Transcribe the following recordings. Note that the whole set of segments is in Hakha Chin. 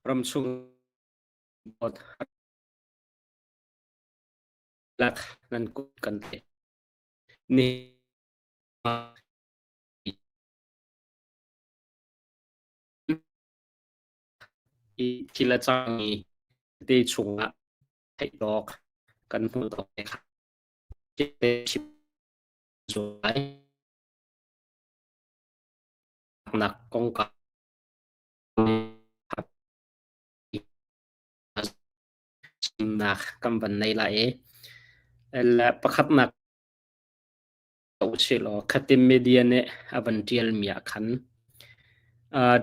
Ramchung lak nan kut kan te. Ni i thil a cangmi te chungah theih awk kan hmuh tawk te kha lai. Nak kongkau chimnak kan van nei lai i le pakhatnak usih law khatin media nih a van ṭialmi ah khan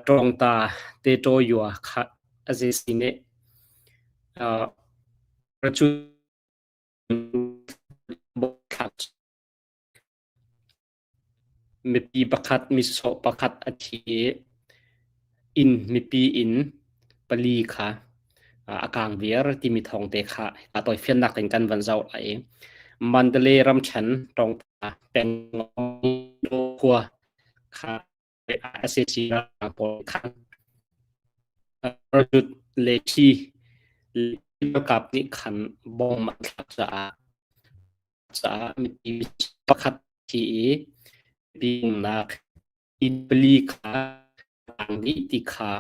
ṭawngta te ṭaw yua kha a zei nih Mipi pakhat misawh pakhat a thi i inn mipi inn pali kha a kaang viar timi thawng te kha a tawifiannak in kan van zoh lai i Mandalay ramṭhen Tawngta peng khua kha sac ralhrang pawl khan ralcut le thi ralkap nih khan bom an thlak caah caah mipi pakhat thi i mipi umnak inn pali kha tang dih ti kha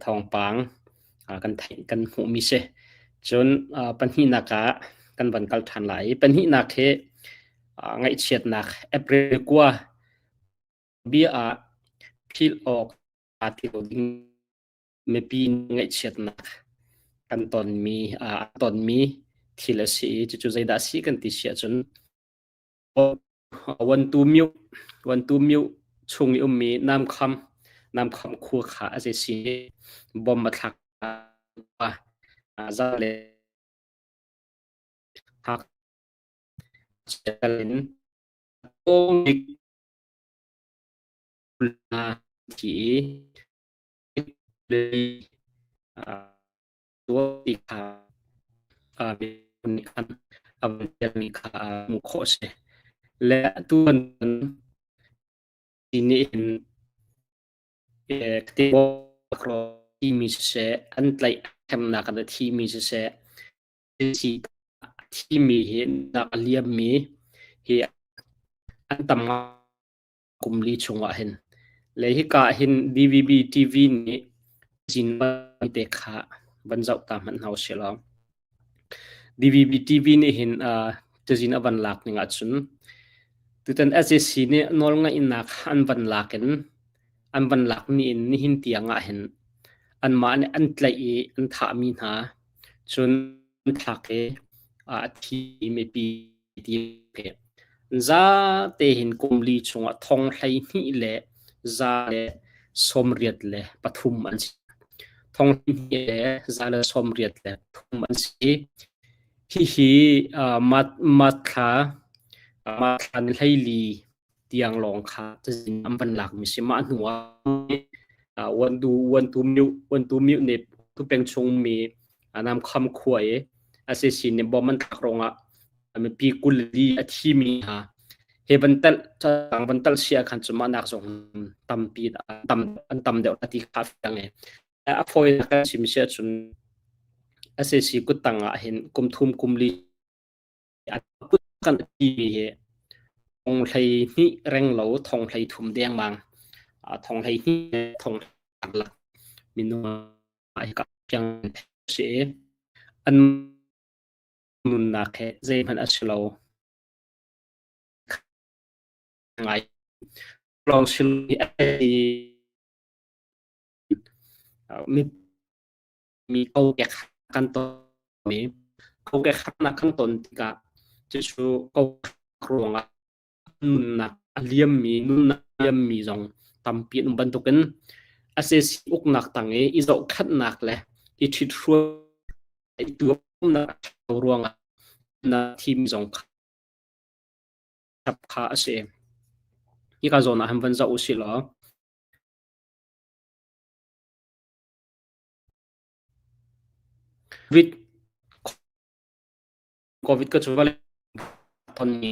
thawngpang kan theih kan hmuhmi si. Cun pahnihnak ah kan van kal ṭhan lai i pahnihnak hi ngaihchiatnak April kua bia ah philh awk aa ti lo ding mipi ngaihchiatnak kan tonmi a tonmi thil a si i cucu zeidah a si kan ti si ahcun Wantu myu Wantu myu chung i ummi Namkham Namkham khua kha a zei si bom a thlak za le hak in thi i kha nih khan a van ṭialmi kha hmuh khawh a si. Le atu nih hin timi siseh, an tlaih hremnak in a thimi siseh, a thimi hi nak a liammi hi an tam kum li chungah hin. Le hika ah hin DVB TV nih cin te kha van zoh ta hmanh hna usih law. DVB TV nih hin uh, cazin a van lak ning ahcun tutan SAC nih nawlngaihnak an van lak in an van lak ni in nihin tiang ah hin anmah nih an tlaih i an thahmi hna cun an thlak i a thi mipi ti Zate hin kum li chungah thong 12 le 183 an si. Thong 12 le 183 an si. Hihi mat thla mat thla ni 14 tiang lawng kha cazin an van lakmi si. Mah hnu ah Wantu myu nih peng chungmi Nam Kham khua i SAC nih bom an thlak ruangah mipi 24 a thimi hna he van telh cang van telh si ahkhan cu mah nak zong tampi tam an tam deuh ti kha fiang e. A fawinak kan chim si ahcun SAC kuttang ah hin kum thum kum li kut kan timi hi thong 12 reng lo thong 33 dengmang thong 12 thong lak minung ah fiang si an nunnak he zeihmanh a si lo ngai lawng si mi mi kokek kan ton mi kokek harnak kan ton tikah cucu kokek ruangah nunnak a liammi nunnak a liammi zong tampi an um bantukin SAC uknak tang i i zohkhenhnak le i ṭhithruai i tuamnak ruangah na thimi zong kha a si. Hika zawn ah han van zoh usih law COVID COVID ka cu tonmi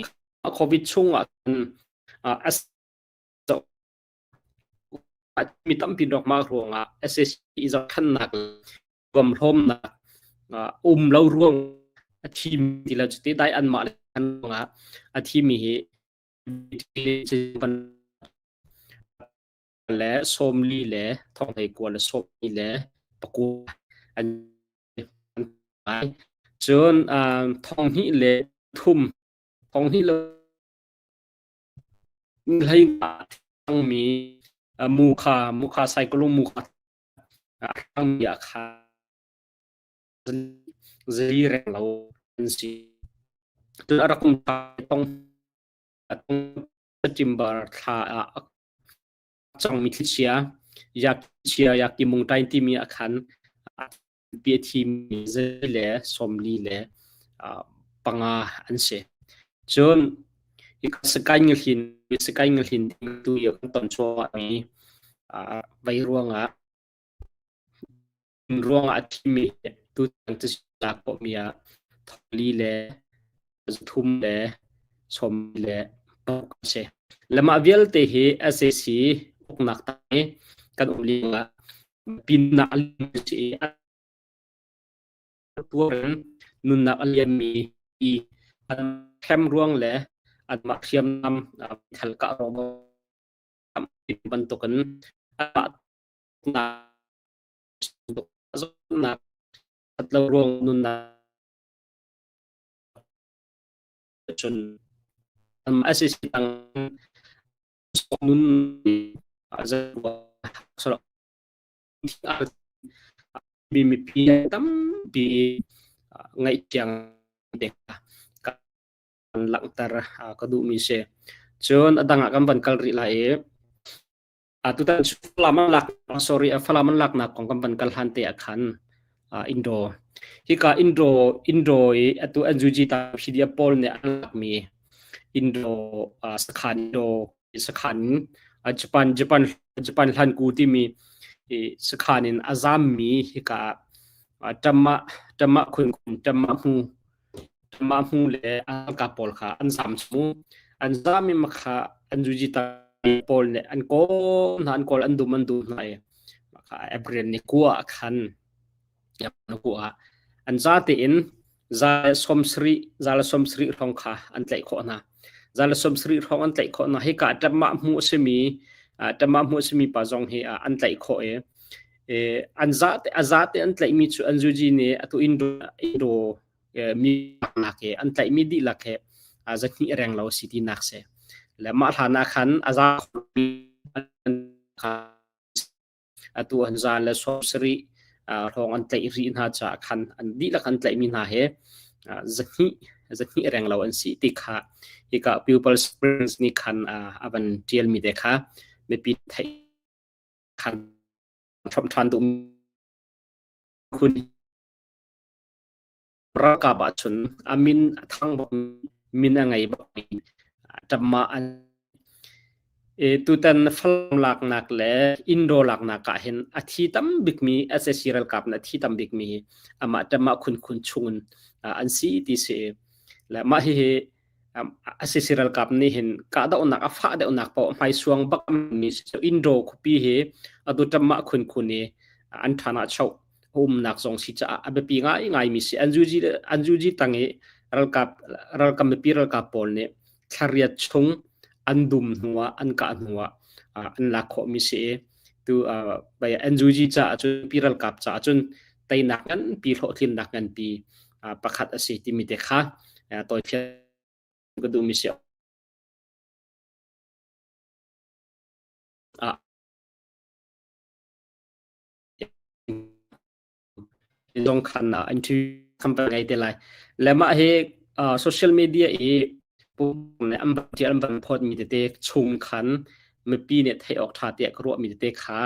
COVID chung ah khan a. Mi tampi dok mah ruangah SAC i zohkhenhnak vamhlawmnak um lo ruang a thim ti lo cuti dai anmah le an ruangah a thimi hi le 40 le 21 le 49 an ngai. Cun 2003 20 le hlei mi mukha mukha cyclone mukha mi ah kha zei reng lo an si. Cun a rak um tong September thla ah a cangmi thlichia yakchia yakimungtain timi ah khan pi a thimi zei le 40 le panga an si. Cun sakai ngahlin sakai ngahlin tu yo kan ton chuah mi vai ruangah ruangah a thimi tu tang cu lak khawh mi ah 40 le 3 le 46 a si. Le mah vialte hi SAC uknak tang i kan um lio ah pinnak a liam si i tuarin nunnak a liammi i an hrem ruang le anmah hriamnam thal kah ruang bantukin anmah zawtnak that lo ruang nunnak cun SAC tang nun mi mipi tampi ngaihchiang te kan langhter ka duhmi si. Cun a dang ah kan van kal rih lai i Tutan cu Falam an lak sorry Falam an laknak kong kan van kal hlan te ah khan Indo hika Indo Indo i atu NUG ta PDF pawl nih an lakmi Indo sakhan Indo sakhan Japan Japan Japan hlanku timi i sakhan in a zammi hika ṭamah ṭamah khun khun ṭamah hmu Mah hmu le ralkap pawl kha an zam mu. An zam i kha an zuji ta pawl nih an kawl hna, an kawl an dum an dum hna i kha April ni kua ah khan kua ah an za tein za le 70 za le 70 hrawng kha an tlaih khawh hna. Za le 70 hrawng an tlaih khawh hna. Hika ṭamah hmu a simi ṭamah hmu a simi pa zong hi an tlaih khawh i an za te a za te an tlaihmi cu an zuji nih atu Indo Indo mi nak he an tlaihmi dihlak he 200 reng lo si tinak si. Le mah hlan ah khan a za atu an za le 70 hrawng an tlaih rih hna caah khan an dihlak an tlaihmi hna he 200 200 reng lo an si ti kha hika Pupil Springs nih khan a van ṭialmi te kha mipi theih khan ṭhom ṭhan duh khun Ralkap ahcun a min a thang bak min a ngei bak mi ṭamah an e, tutan Falam laknak le Indo laknak ah hin a thi tam bikmi SAC ralkap na thi tam bikmi amah ṭamah khun khun chungin an si ti si. Le mah hihi SAC ralkap nih hin kahdohnak a fah deuhnak paoh hmaisuang bak mi Indo khuapi hi atu ṭamah khun khun i an ṭhan ah choh umnak zong si caah a biapi ngaingaimi si. An zuji tang i ralkap ralkam mipi ralkap pawl nih thlariat chung an dum hnuah an kah hnuah an lak khawhmi si i tu NUG caah cun pi ralkap caah cun teinak nganpi hlawhtlinnak nganpi pakhat a si timi te kha tawifian ka duhmi si. Zong khan interview company ngei te lai. Le mah hi social media i pum an van tial an van phawt mi tete chung khan mipi nih theih awk tha tiah ka ruah mi tete kha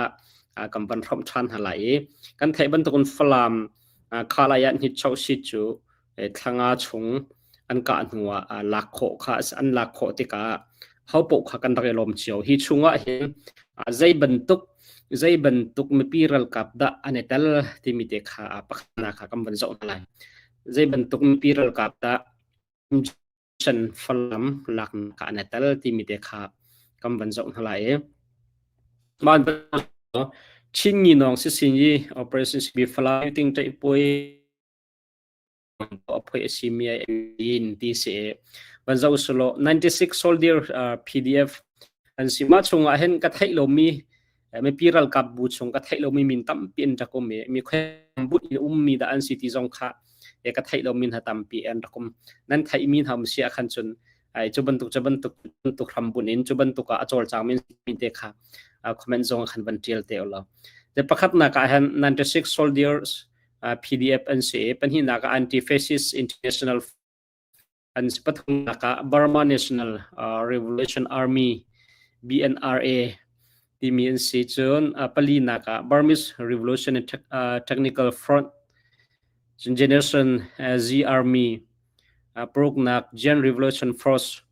kan van hrawmh than hna lai i kan theih bantukin Falam khalai ah hnicho si cu thlanga chung an kah hnuah lak khawh kha an lak khawh tikah hopoh kha kan rak i lawm cio. Hi chungah hin zei bantuk zei bantuk mipi ralkap dah an i tel timi te kha pakhatnak kha kan van zoh hna lai. Zei bantuk mipi ralkap dah mission Falam laknak ah an i tel timi te kha kan van zoh hna lai i. Chin Nginawng sisin i Operation CB Falam ting ṭaih puai a phoi a si mi in ti si van zo solo 96 soldier PDF an si ma chungah hin ka theih lomi mipi ralkap bu chung ka theih lomi min tampi an rak um i mi khoe but in ummi dah an si ti zong kha ka theih lomi hna tampi an rak um. Nan theih mi hna um si ah khan cun ai cu bantuk cu bantuk bantuk hram bun in cu bantuk ah a cawlcang min te kha comment zong khan van tial te ulaw. Te pakhat nak ah hin 96 soldiers PDF an si i pahnihnak ah Anti-Fascist International an si, pathumnak ah Burma National Revolution Army BNRA timi an si, cun palinak ah Burmese Revolution Technical Front, cun Generation Z Army, paruknak Jan Revolution Force,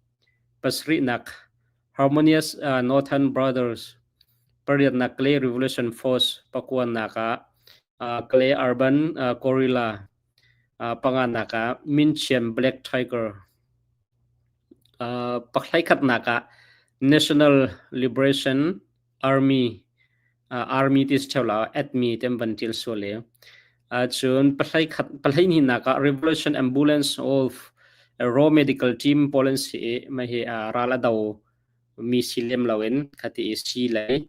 pasarihnak Harmonious Northern Brothers, pariatnak Clay Revolution Force, pakuanak ah Clay Urban Guerrilla, panganak ah Minchian Black Tiger, pakhlaikhatnak ah National Liberation Army, Army ti si ṭheo la ADMI tem van ṭial sual i cun pahlei hnihnak ah Revolution Ambulance of Raw Medical Team pawl an si i mah hi ral a do mi si lem loin khati i si lei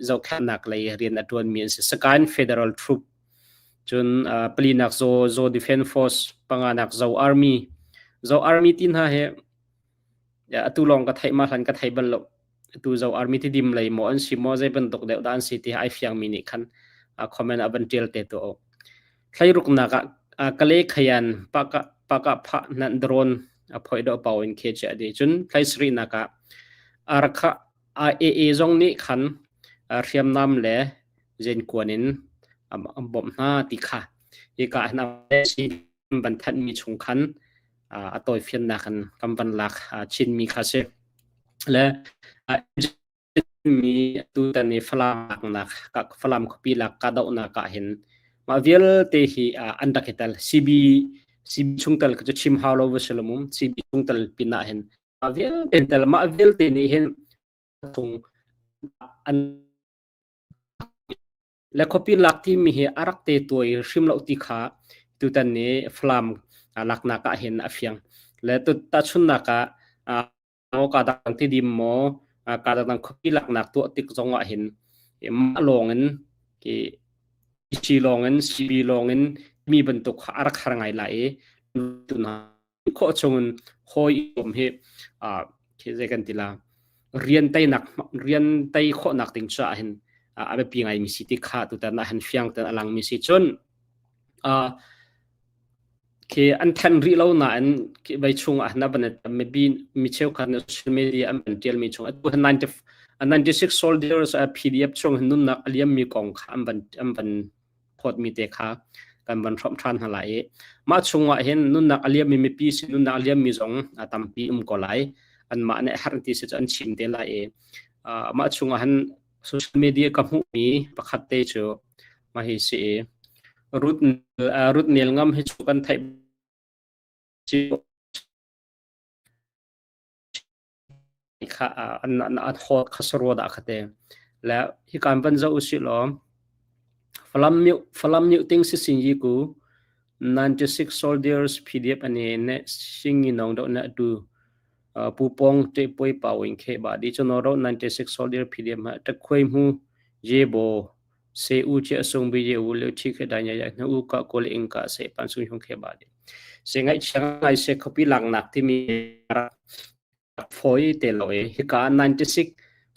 zohkhenhnak lei rian a ṭuanmi an si. Sakaing Federal Troop, cun palinak Zaw Zaw Defense Force, panganak Zo Army. Zo Army ti hna hi atu lawng ka theih, mah hlan ka thei bal lo. Atu Zo Army ti dim lei maw an si maw, zei bantuk deuh dah an si ti ai fiang mi nih khan comment a van tial te tu o. Thlairuknak ah Kale Khayan paka paka pha nan drone a phoi do pau in khe che adi, cun thlaisri nak ah Arakha AA zong nih khan hriamnam le zenkuan in an bawmh hna ti kha hika hin van thanh mi chung khan a tawifiannak in kan van lak chinmi kha si. Le mi tutan i Falam laknak, Falam khuapi lak kahdohnak ah hin mah vialte hi an rak i tel. CB CB chungtel cu chim hau lo va si lo mu. CB chungtel pin ah hin mah vialte tel, mah vialte nih hin chung an le khuapi lak timi hi a rak te tuai hrim lo ti kha tutan ni Falam laknak ah hin a fiang. Le tahchunnak ah ka dang tidim maw ka dang khuapi laknak tuah tik zong ah hin mah lawng in ki C lawng in CB lawng in mi bantuk kha a rak har ngai lai i tuna khawh chungin hawi um hi khi zei kan ti la, rian teinak, rian tei khawhnak ding caah hin a biapi ngai mi si ti kha tutan ah hin fiang ten a lang mi si. Cun khi an than rih lo nain khi vei chung ah na van maybe mi cheukhat na social media an van tial mi chung atu 96 soldiers PDF chung nunnak a liam mi kong kha an van phawt mi te kha kan van hrawmh ṭhan hna lai i mah chungah hin nunnak a liammi mipi sin nunnak a liammi zong a tampi um ko lai. Anmah nih har ti si cu an chim te lai i mah chungah hin social media ka hmuhmi pakhat te cu mah hi si i Ruth Ruth Nel Ngam hi cu kan theih kha an an an hawt kha sarua dah kha te le hi kan van zoh usih law Falam myu Falam myu ting si sin yi ku 96 soldiers PDF ane ne singi nong do na tu pu pong te poi pau in khe ba di chono ro 96 soldier PDF ma ta khoi mu je bo se u che sung bi ye u le thi khe da nya ya na u ka ko le ing ka se pan sung hyong khe ba di se ngai chang ngai se khopi lang nak ti mi foi te lo e. Hika 96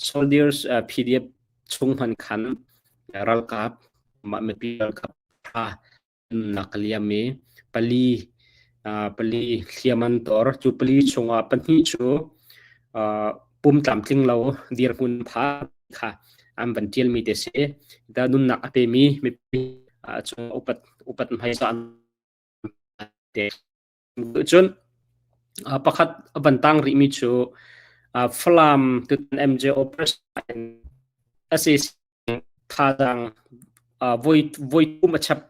soldiers PDF chung hman khan ralkap mah mipi ralkap tha nak liam i pali hliam an tor. Cu pali chungah pahnih cu pum tlamtling lo dirhmun pha kha an van tial mi te si da nunnak a pe mi mipi chung upat upat hmai za te. Cun pakhat a van tang rih mi cu Falam tutan MJO President SAC thazaang voi voi thum a chap,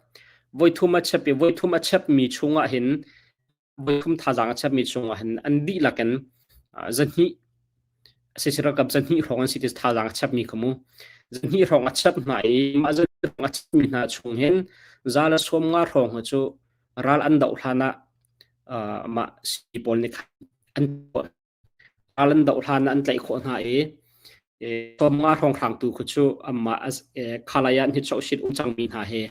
voi thum a chap i voi thum a chap mi chungah hin, voi thum thazaang a chap mi chungah hin an dihlak in 200 SAC ralkap 200 hrawng an si ti thazaang a chap mi kha mu. Zahnih hrawng a chap hna i mah zahnih hrawng a chapmi hna chung hin 150 hrawng cu ral an doh hlan ah mah sii pawl nih khan an tuah. Ral an doh hlan ah an tlaih khawh hna i 50 hrawnghrang tu khu cu amah khalayan hi chawhsit um cangmi hna he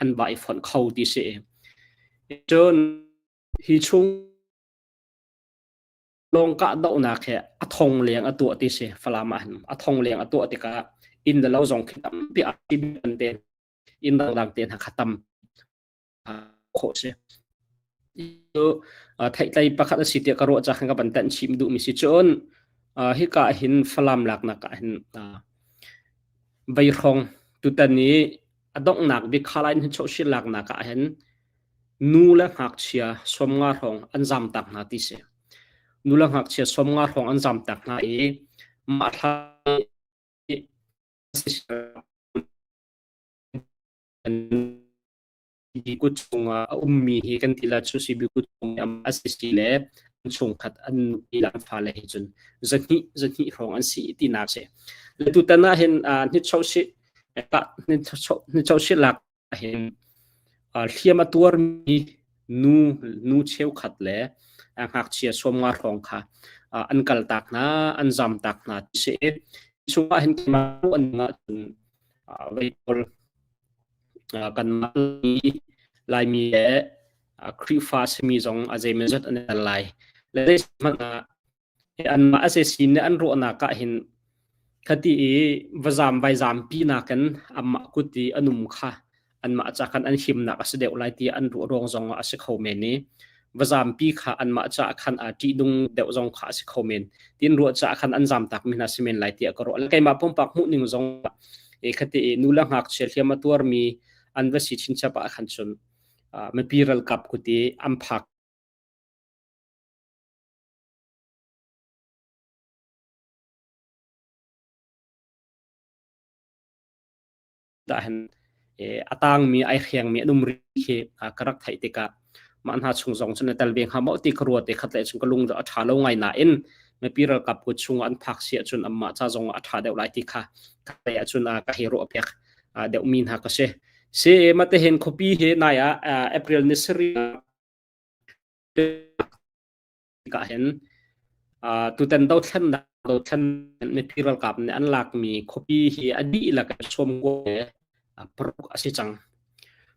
an va i fonh kho ti si. Cun hi chung lawng kahdohnak he a thong leng a tuah ti si. Falam ah hin a thong leng a tuah tikah inn le lo zong khi tampi a te inn dangdang te hna kha tam khawh si. Cu theihtlei pakhat a si tiah ka ruah ca khan ka van tanh chim duhmi si. Cun hika ah hin Falam laknak ah hin Veihrong tutan i a donghnak bik Khalain hin chawhsil laknak ah hin nu le ngakchia 50 hrawng an zamtak hna ti si. Nu le ngakchia 50 hrawng an zamtak hna i mah thla kut chungah a ummi hi kan ti la cu CB kut chung a si le an chungkhat an nupi le an fale hi cun zahnih zahnih hrawng an si tinak si. Le tutan ah hin hnichoh lak hin hliam a tuarmi nu nu cheukhat le ngakchia 50 hrawng kha an kaltak hna an zamtak hna ti si. Chungah hin an ngah cun vei pawl kanmah Laimi le Khrihfa simi zong a zeimawzat an i tel lai. Le zeihmanh ah anmah a sin le an ruahnak ah hin khati i va zam vai zampi nakin anmah kut i an um kha anmah ca khan an himnak a si deuh lai ti an ruah ruang zong ah a si kho men i va zampi kha anmah caah khan a ṭihnung deuh zong kha a si kho men. Tin ruah caah khan an zamtak mi hna si men lai tiah ka ruah. Keimah pumpak hmuh ning zong e khati i nu le ngakchia hliam a tuarmi an va si chinchap ah khan cun mipi ralkap kut i an phak dah hin a tangmi ai hriangmi an um rih khi ka rak theih tikah mah hna chung zong cun tel ve hnga maw ti ka ruat i khat le chung ka lung a ṭha lo ngai nain mipi ralkap kut chung an phak si ahcun anmah ca zong a ṭha deuh lai ti kha ka lei ahcun ka hei ruah piak deuh mi hna ka si. Si mate hin khuapi hi nai ah April ni sarih ah hin tutan dothlennak dothlen mipi ralkap nih an lakmi khuapi hi a dihlak 96 a si cang.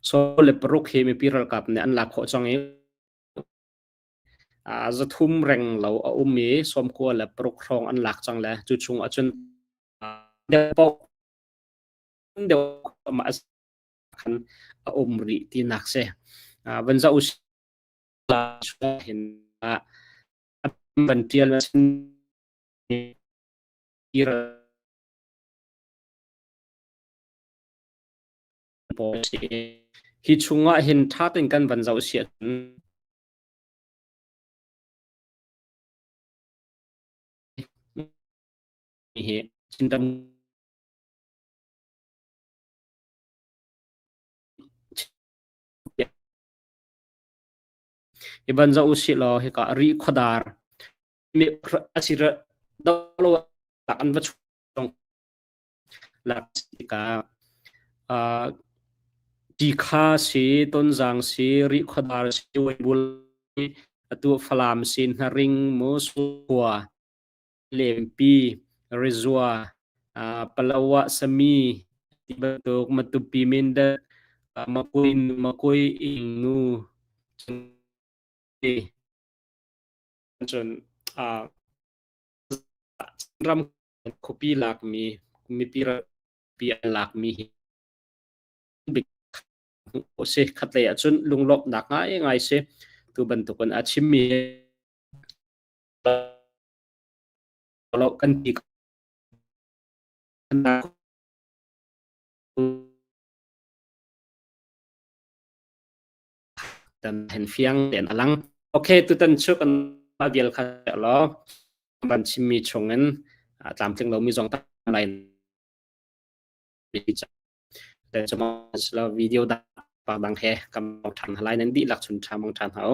16 hi mipi ralkap nih an lak khawh cang i 300 reng lo a um i 96 hrawng an lak cang le cu chung ahcun deuh deuh khan a um rih tinak si. Van zoh hin van ṭial Hi chungah hin ṭha tein kan van zoh si ahcun hi Chinram Hi van zoh usih law hika Rihkhawdar an va chuak lak tikah Tikha si, Tonzang si, Rihkhawdar si, Weibul atu Falam si, Hnaring mu, Sukua, Lempi, Rizua, Palawa, Sami, ti bantuk Matupi Mindat, Makui, Makui, Ingnu, cun ram khuapi lakmi mipi rampi an lakmi hi bik si. Khatlei ahcun lunglawmhnak ngaingai si. Tu bantukin a chimmi lo kan ti tan hen fiang ten alang. Okay, tutan chu kan vial kha lo van chimmi chungin tlamtling lomi zong tam lai video dang he kam than halai nan dihlak chun tha mang than hau.